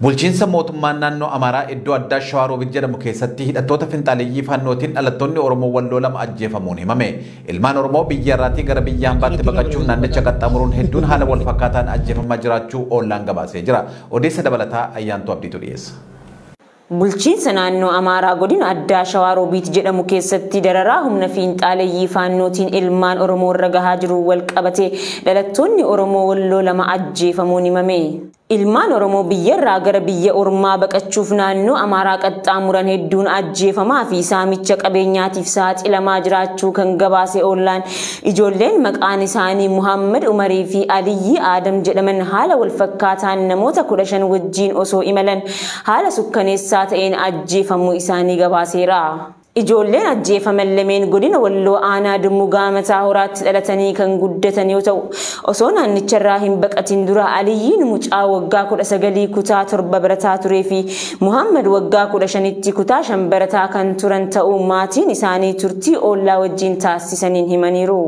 Bulchiinsa mootummaa naannoo Amaaraa iddoo addaa Shawaroobit jedhamu keessatti hidhattoota finxaaleeyyii Faannootiin dhalattoonni Oromoo Walloo 2 ajjeefamuun himame. Ilmaan Oromoo biyya irraatii gara biyya hambaatti baqachuuf naannicha qaxxaamuruun hedduun haala wal fakkaataan ajjeefamaa jiraachuu Oollaan gabaasee jira. Odeessa dabalataa Ayyaantuu Abdiitu dhiyeessa. Bulchiinsa naannoo Amaaraa godina addaa Shawaroobit jedhamu keessatti dararaa humna fiinxaaleeyyii Faannootiin ilmaan Oromoo irra gahaa jiru wal qabate dhalattoonni Oromoo Walloo 2 ajjeefamuun himame. Ilmaan Oromoo biyyarraa gara biyya ormaa baqachuuf naannoo Amaaraa qaxxaamuran hedduun ajjeefamaa fi saamicha qabeenyaatiif saaxilamaa jiraachuu kan gabaase Oollaan, ijoolleen maqaan isaanii Muhammad Umarii fi Aliyyi Aadam jedhaman haala wal fakkaataan namoota 15 wajjin osoo imalan haala sukkaneessaa ta'een ajjeefamuu isaanii gabaaseera. Ijoolleen ajjeefaman lameen godina Walloo aanaa Dummugaa Mataa Horaatti dhalatanii kan guddatan yoo ta'u, osoo naannicharraa hin baqatin dura Aliyyiin mucaa waggaa 19 kutaa 7 barataa turee fi Muhammad waggaa 15tti kutaa 5 barataa kan turan ta'uu maatiin isaanii turtii Oollaa wajjin taasisaniin himaniiru.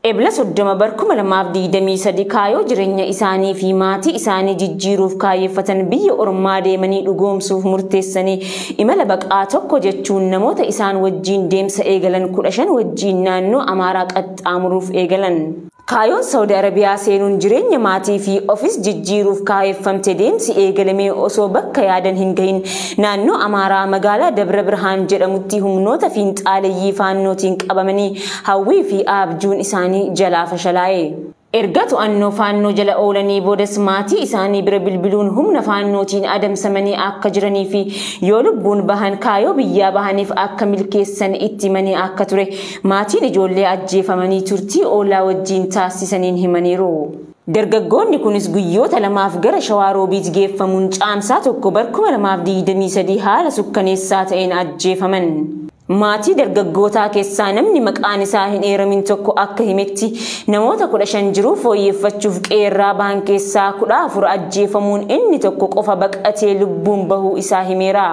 Ebla 30 bar 2023 kaayoo jireenya isaanii fi maatii isaanii jijjiiruuf kaayeffatan biyya ormaa deemanii dhugoomsuuf murteessanii imala baqaa tokko jechuun namoota isaan wajjin deemsa eegalan 15 wajjin naannoo Amaaraa qaxxaamuruuf eegalan. Kaayoon Saawudi Arabiyaa seenuun jireenya maatii fi ofis jijjiiruuf kaayeffamte deemsi eegalamee osoo bakka yaadan hin gahin naannoo Amaaraa magaalaa Dabra Birhaan jedhamutti humnoota fiinxaaleeyyii Faannootiin qabamanii hawwii fi abjuun isaanii jalaa fashalaa'e. Erga to'annoo Faannoo jala oolanii boodas maatii isaanii bira bilbiluun humna Faannootiin adamsamanii akka jiranii fi yoo lubbuun bahan kaayoo biyyaa bahaniif akka milkeessan itti himanii akka ture maatiin ijoollee ajjeefamanii turtii Oolaa wajjin taasisaniin himaniiru. Dargaggoonni kunis guyyoota lamaaf gara Shawaaroobiit geeffamuun caamsaa 1 bar 2023 haala sukkaneessaa ta'een ajjeefaman. Maatii dargaggootaa keessaa namni maqaan isaa hin eeramin tokko akka himetti namoota 15 jiruu fooyyeffachuuf qeerraa bahan keessaa 14 ajjeefamuun inni tokko qofa baqatee lubbuun bahuu isaa himeera.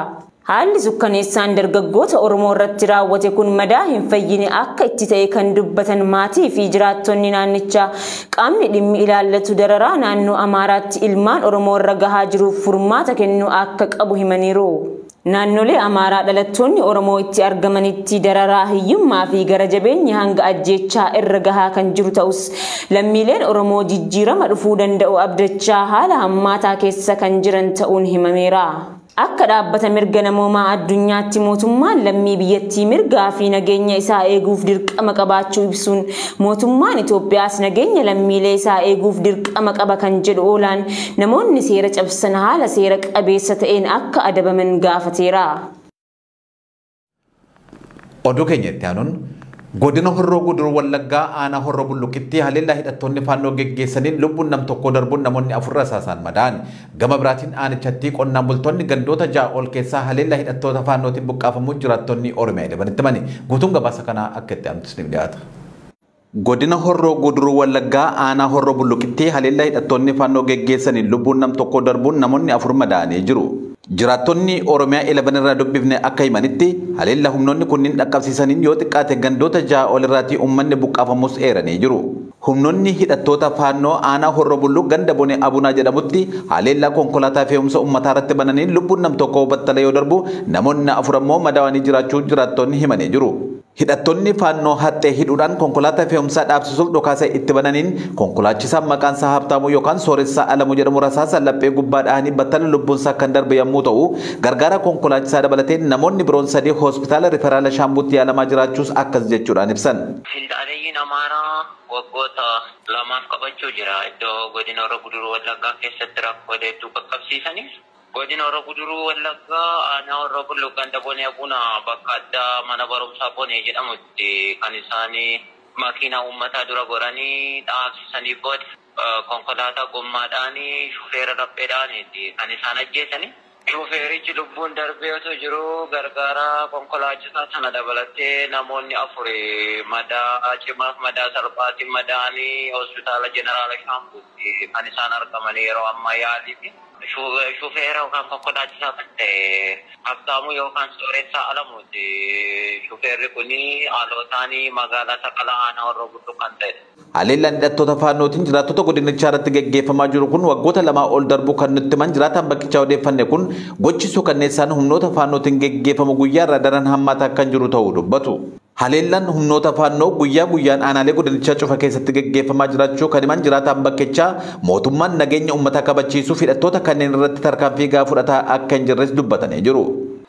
Haalli sukkaneessaan dargaggoota Oromoo irratti raawwate kun madaa hin fayyine akka itti ta'e kan dubbatan maatii fi jiraattonni naannichaa qaamni dhimmi ilaallatu dararaa naannoo Amaaraatti ilmaan Oromoo irra gahaa jiruuf furmaata kennuu akka qabu himaniiru. Naannolee Amaaraa dhalattoonni Oromoo itti argamanitti dararaa hiyyummaa fi gara jabeenya hanga ajjeechaa irra gahaa kan jiru ta'us lammiileen Oromoo jijjiirama dhufuu danda'u abdachaa haala hammaataa keessa kan jiran ta'uun himameera. Akka dhaabbata mirga namoomaa addunyaatti mootummaan lammii biyyattii mirgaa fi nageenya isaa eeguuf dirqama qabaachuu ibsuun mootummaan Itoophiyaas nageenya lammiilee isaa eeguuf dirqama qaba kan jedhu Oolaan namoonni seera cabsan haala seera qabeessa ta'een akka adabaman gaafateera. Oduu keenya itti aanuun godina Horroo Guduruu Wallaggaa aanaa Horroo Bulluqitti haleellaa hidhattoonni Faannoo geggeessaniin lubbuun nam tokkoo darbuun namoonni 4 rasaasaan madaa'an. Gama biraatiin aanichatti qonnaan bultoonni gandoota 6 ol keessaa haleellaa hidhattoota Faannootiin buqqaafamuun jiraattonni Oromiyaa 11tti himani. Guutuun gabaasa kanaa akka itti aanutti ni dhiyaata. Godina Horroo Guduruu Wallaggaa aanaa Horroo Bulluqitti haleellaa hidhattoonni Faannoo geggeessaniin lubbuun nam tokkoo darbuun namoonni 4 madaa'anii jiru. Jiraattonni Oromiyaa 11 irraa dubbifne akka himanitti haleellaa humnoonni kunniin dhaqqabsiisaniin yoo xiqqaate gandoota 6 ol irraatii uummanni buqqaafamus eeranii jiru. Humnoonni hidhattoota Faannoo aanaa Horroo Bulluq ganda Bonee Abunaa jedhamutti haleellaa konkolaataa fe'umsa uummataa irratti bananiin lubbuun nam tokkoo battala yoo darbu namoonni 4 ammoo madaa'anii jiraachuu jiraattonni himanii jiru. Hidhattoonni Faannoo haxxee hidhuudhaan konkolaataa fe'umsaa dhaabsisuuf dhokaasa itti bananiin konkolaachisaan maqaan isaa Habtaamuu yookaan Sooressaa Alamuu jedhamu rasaasa laphee gubbaa dhahanii battala lubbuunsaa kan darbe yommuu ta'u gargaara konkolaachisaa dabalatee namoonni biroon 3 hospitaala riferaala Shaambuutti yaalamaa jiraachuus akkas jechuudhaan ibsan. Finxaaleeyyiin Amaaraa waggoota lamaaf qabachuu jira. Iddoo godina Horroo Guduruu Wallaggaa keessatti rakkoo hedduu qaqqabsiisaniif. Godina Horroo Guduruu Wallaggaa aanaa Horroo Bulluq ganda Bonee Abunaa bakka addaa mana barumsaa Bonee jedhamutti kan isaanii makiinaa uummataa dura goranii dhaabsisanii booda konkolaataa gommaadhaan shufeera lapheedhaaniiti kan isaan ajjeesanii. Shufeerichi lubbuun darbee osoo jiru gargaara konkolaachisaa sana dabalatee namoonni 4 madaa cimaaf madaa salphaatiin madaanii hospitaala Jeneraala Shaambuutti kan isaan argamanii yeroo ammaa yaaliifi. Shufeera yookaan konkolaachisaa kan ta'e Habtaamuu yookaan Sooressaa Alamuuti. Shufeerri kun haalootaanii magaalaa Saqalaa aanaa Horroo Guduruu kan ta'edha. Haleellaan hidhattoota faannootiin jiraattota godinichaa irratti geggeeffamaa jiru kun waggoota 2 ol darbuu kan nutti himan jiraataan bakkichaa odeeffanne kun gochi suukanneessaan humnoota faannootiin geggeeffamu guyyaa irraa daran hammaataa kan jiru ta'uu dubbatu. Haleellaan humnoota faannoo guyyaa guyyaan aanaalee godinichaa cufa keessatti geggeeffamaa jiraachuu kan himan jiraataan bakkichaa mootummaan nageenya uummataa kabachiisuuf hidhattoota kanneen irratti tarkaanfii gahaa fudhataa akka hin jirres dubbatanii jiru.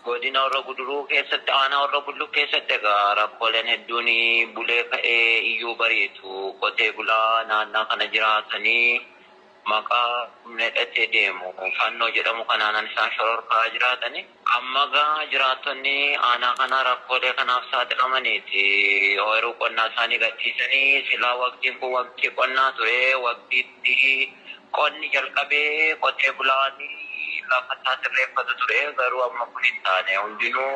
Godina Horroo Guduruu keessatti aanaa Horroo Bulluq keessatti egaa rakkooleen hedduun bulee ka'ee iyyuu bariitu qotee bulaa naannaa kana jiraatanii maqaa humna hidhatee deemu fannoo jedhamu kanaan isaan shororkaa jiraatanii amma gaa jiraattonni aanaa kana rakkoolee kanaaf saaxilamaniiti. Ooyiruu qonnaa isaanii gadhiisanii silaa waqtiin kun waqtii qonnaa ture waqtiitti qonni jalqabee qotee bulaanii lafa isaa sirreeffatu ture garuu amma kun hin taane hundinuu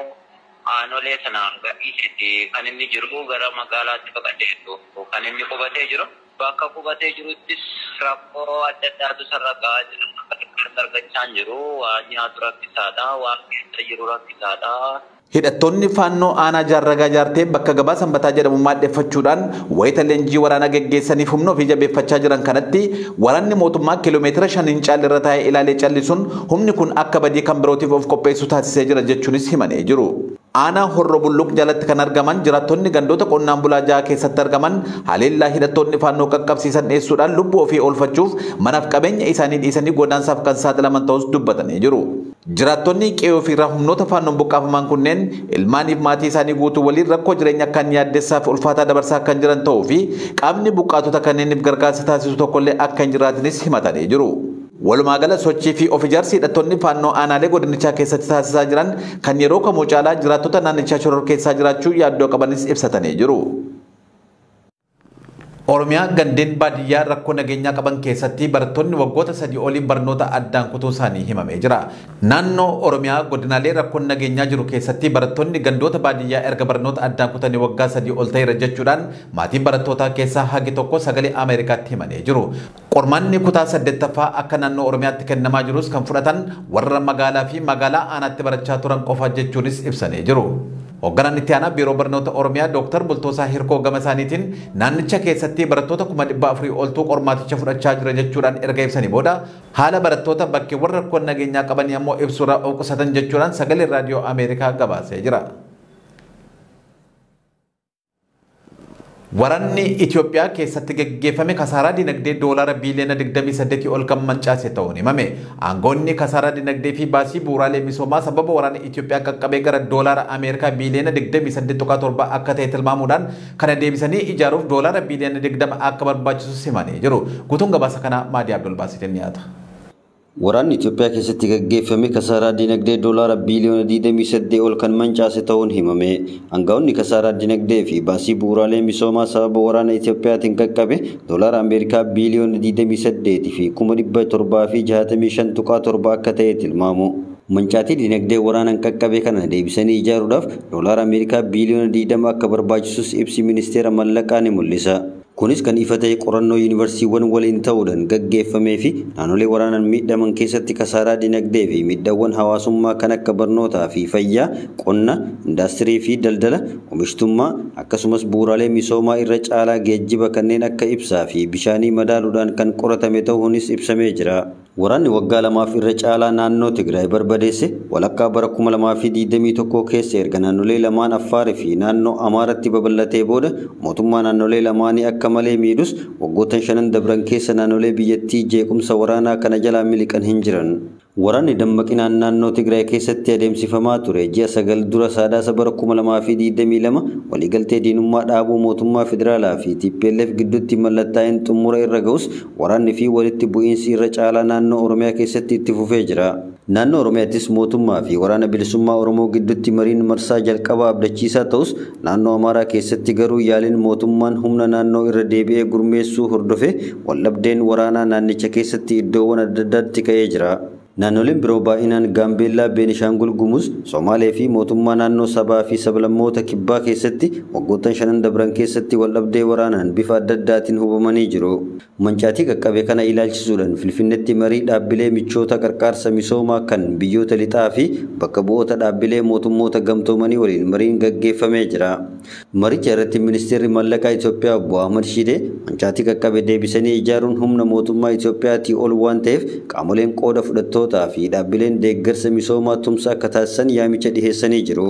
aanolee sana gadhiisetti kan inni jiru gara magaalaatti baqateetu kan inni qubatee jiru. Bakka qubatee jiruttis rakkoo adda addaatu sarara gahaa jira. Argachaa hin jiru. Waan nyaatu rakkisaadha. Waan keessa jiru rakkisaadha. Hidhattoonni faannoo aanaa Jaarragaa Jaartee bakka gabaa Sanbataa jedhamu maaddeeffachuudhaan wayita leenjii waraanaa geggeessaniif humna ofii jabeeffachaa jiran kanatti waraanni mootummaa kiiloomeetira 5 hin caalle irra taa'ee ilaalee callisuun humni kun akka badii kan birootiif of qopheessu taasisee jira jechuunis himanii jiru. Aanaa Horroo Bulluq jalatti kan argaman jiraattonni gandoota qonnaan bulaa 6 keessatti argaman haleellaa hidhattoonni faannoo qaqqabsiisan dheessuudhaan lubbuu ofii oolfachuuf manaaf qabeenya isaanii dhiisanii godaansaaf kan saaxilaman ta'us dubbatanii jiru. Jiraattonni qe'ee ofiirraa humnoota faannoon buqqaafaman kunneen ilmaaniif maatii isaanii guutuu waliin rakkoo jireenya kan yaaddessaaf ulfaataa dabarsaa kan jiran ta'uu fi qaamni buqqaatota kanneeniif gargaarsa taasisu tokkollee akka hin jiraatinis himatanii jiru. Walumaa gala sochii fi of ijaarsi hidhattoonni faannoo aanaalee godinichaa keessatti taasisaa jiran kan yeroo kamuu caalaa jiraattota naannichaa shororkeessaa jiraachuu yaaddoo qabanis ibsatanii jiru. Oromiyaa gandeen baadiyyaa rakkoo nageenyaa qaban keessatti barattoonni waggoota 3 oliin barnoota addaan kutuu isaanii himamee jira. Naannoo Oromiyaa godinaalee rakkoon nageenyaa jiru keessatti barattoonni gandoota baadiyyaa erga barnoota addaan kutanii waggaa 3 ol ta'eera jechuudhaan maatiin barattootaa keessaa hagi tokko sagalee Ameerikaatti himanii jiru. Qormaanni kutaa 8ffaa akka naannoo Oromiyaatti kennamaa jirus kan fudhatan warra magaalaa fi magaalaa aanaatti barachaa turan qofa jechuunis ibsanii jiru. Hoogganaan itti aanaa Biiroo Barnoota Oromiyaa Dooktar Bultoosaa Hirkoo gama isaaniitiin naannicha keessatti barattoota 400,000 oltu qormaaticha fudhachaa jira jechuudhaan erga ibsanii booda haala barattoota bakkeewwan rakkoon nageenyaa qabanii ammoo ibsuurraa of qusatan jechuudhaan sagalee raadiyoo Ameerikaa gabaasee jira. Waraanni Itoophiyaa keessatti geggeeffame kasaaraa dinagdee doolaara biiliyoona 28 ol kan mancaase ta'uun himame. Aangoonni kasaaraa dinagdee fi baasii bu'uuraalee misoomaa sababa waraana Itoophiyaa qaqqabee gara doolaara Ameerikaa biiliyoona 28.7 akka ta'e tilmaamuudhaan kana deebisanii ijaaruuf doolaara biiliyoona 20 akka barbaachisu himanii jiru. Guutuun gabaasa kanaa Maadii Abdul Baasitiin dhiyaata. Waraanni Itoophiyaa keessatti gaggeeffame kasaaraa dinagdee doolaara biiliyoona 28 ol kan mancaase ta'uun himame. Aangawoonni kasaaraa dinagdee fi baasii bu'uuraalee misoomaa sababa waraana Itoophiyaatiin qaqqabe doolaara Ameerikaa biiliyoona 28 fi 765.7 akka ta'e tilmaamu. Mancaatii dinagdee waraanaan qaqqabe kana deebisanii ijaaruudhaaf doolaara Ameerikaa biiliyoona 20 akka barbaachisus ibsi ministeera mallaqaa ni mul'isa. Kunis kan ifa ta'e qorannoo yuunivarsiiwwan waliin ta'uudhaan gaggeeffamee fi naannolee waraanaan miidhaman keessatti kasaaraa dinagdee fi miidhaawwan hawaasummaa kan akka barnootaa fi fayyaa, qonna, indaastirii fi daldala, oomishtummaa akkasumas bu'uuraalee misoomaa irra caalaa geejjiba kanneen akka ibsaa fi bishaanii madaaluudhaan kan qoratame ta'uunis ibsamee jira. Waraanni waggaa 2 irra caalaa naannoo Tigraay barbadeesse walakkaa bara 2021 keessa erga naannolee lamaan Affaarii fi naannoo Amaaratti babal'atee booda mootummaa naannolee lamaanii akka malee miidhus waggoota 5 dabran keessa naannolee biyyattii jeequmsa waraanaa kana jalaa miliqan hin jiran. Waraanni dammaqinaan naannoo Tigraay keessatti adeemsifamaa ture ji'a 9 dura Sadaasa bara 2022 waliigaltee diinummaa dhaabuu mootummaa federaalaa fi TPLF gidduutti mallattaa'een xumura irra ga'us waraanni fi walitti bu'iinsi irra caalaa naannoo Oromiyaa keessatti itti fufee jira. Naannoo Oromiyaattis mootummaa fi waraana bilisummaa Oromoo gidduutti mariin marsaa jalqabaa abdachiisaa ta'us naannoo Amaaraa keessatti garuu yaaliin mootummaan humna naannoo irra deebi'ee gurmeessuu hordofe waldhabdeen waraanaa naannicha keessatti iddoowwan adda addaatti ka'ee jira. Naannoleen biroo baay'inaan Gaambeellaa, Beenishaangul Gumuz, Somaalee fi mootummaa naannoo sabaa fi sablammoota kibbaa keessatti waggoottan shanan dabran keessatti waldhabdee waraanaan bifa adda addaatiin hubamanii jiru. Mancaatii qaqqabe kana ilaalchisuudhaan Finfinneetti marii dhaabbilee michoota qarqaarsa misoomaa kan biyyoota lixaa fi bakka bu'oota dhaabbilee mootummoota gamtoomanii waliin mariin gaggeeffamee jira. Maricha irratti ministeerri maallaqaa Itoophiyaa obbo Ahmad Shidee mancaatii qaqqabe deebisanii ijaaruun humna mootummaa Itoophiyaatii ol waan ta'eef qaamoleen qooda fudhattootaa fi dhaabbileen deeggarsa misoomaa tumsa akka taasisan yaamicha dhiheessanii jiru.